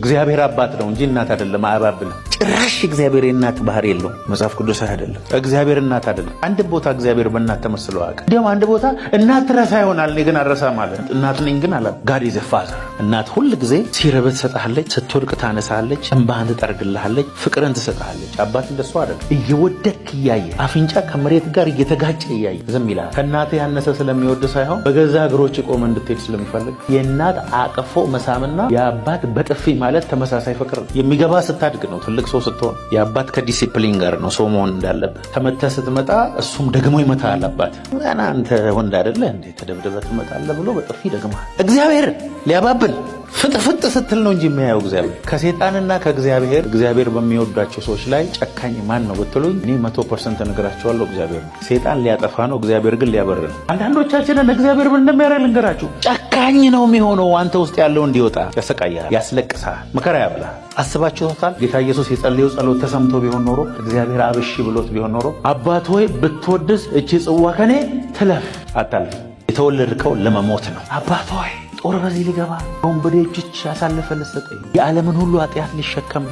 እግዚአብሔር አባት ነው እንጂ እናት አይደለም። አያባብልም። ጭራሽ እግዚአብሔር የእናት ባህሪ የለውም። መጽሐፍ ቅዱስ አይደለም። እግዚአብሔር እናት አይደለም። አንድ ቦታ እግዚአብሔር በእናት ተመስሎ አያውቅም። እንዲያውም አንድ ቦታ እናት ትረሳ ይሆናል፣ እኔ ግን አልረሳም አለ። እናት ነኝ ግን አለ። God is a father። እናት ሁል ጊዜ ሲርብህ ትሰጥሃለች፣ ስትወድቅ ታነሳለች፣ እንባህን ትጠርግልሃለች፣ ፍቅርን ትሰጥሃለች። አባት እንደሱ አይደለም። እየወደክ እያየ፣ አፍንጫ ከመሬት ጋር እየተጋጨ እያየ ዝም ይላል። ከእናትህ ያነሰ ስለሚወድ ሳይሆን በገዛ እግሮች ቆመ እንድትሄድ ስለሚፈልግ። የእናት አቅፎ መሳምና የአባት በጥፊ ማለት ተመሳሳይ ፍቅር ነው። የሚገባ ስታድግ ነው፣ ትልቅ ሰው ስትሆን። የአባት ከዲሲፕሊን ጋር ነው፣ ሰው መሆን እንዳለብህ። ተመተህ ስትመጣ እሱም ደግሞ ይመታሃል። አባት ገና አንተ ወንድ አይደለ እንዴ ተደብድበህ ትመጣለህ ብሎ በጥፊ ይደግምሃል። እግዚአብሔር ሊያባብል ፍጥፍጥ ስትል ነው እንጂ የሚያየው እግዚአብሔር። ከሴጣንና ከእግዚአብሔር፣ እግዚአብሔር በሚወዷቸው ሰዎች ላይ ጨካኝ ማን ነው ብትሉኝ እኔ 100% እነግራችኋለሁ፣ እግዚአብሔር ነው። ሴጣን ሊያጠፋ ነው፣ እግዚአብሔር ግን ሊያበር ነው። አንዳንዶቻችንን እግዚአብሔር ምን እንደሚያደርግ ልንገራችሁ። ጨካኝ ነው የሚሆነው። አንተ ውስጥ ያለው እንዲወጣ ያሰቃያል፣ ያስለቅሳል፣ መከራ ያበላል። አስባችሁታል? ጌታ ኢየሱስ የጸለየው ጸሎት ተሰምቶ ቢሆን ኖሮ፣ እግዚአብሔር አብ እሺ ብሎት ቢሆን ኖሮ፣ አባት ሆይ ብትወድስ እቺ ጽዋ ከኔ ትለፍ። አታልፍ። የተወለድከው ለመሞት ነው። አባት ሆይ ጦር በዚህ ሊገባ፣ ወንበዴዎች እጅ አሳልፈህ ልትሰጠኝ፣ የዓለምን ሁሉ ኃጢአት ሊሸከም።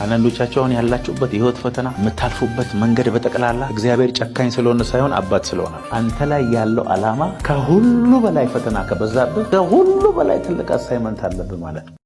አንዳንዶቻችሁ አሁን ያላችሁበት የህይወት ፈተና፣ የምታልፉበት መንገድ በጠቅላላ እግዚአብሔር ጨካኝ ስለሆነ ሳይሆን አባት ስለሆነ፣ አንተ ላይ ያለው ዓላማ ከሁሉ በላይ፣ ፈተና ከበዛብህ ከሁሉ በላይ ትልቅ assignment አለብህ ማለት ነው።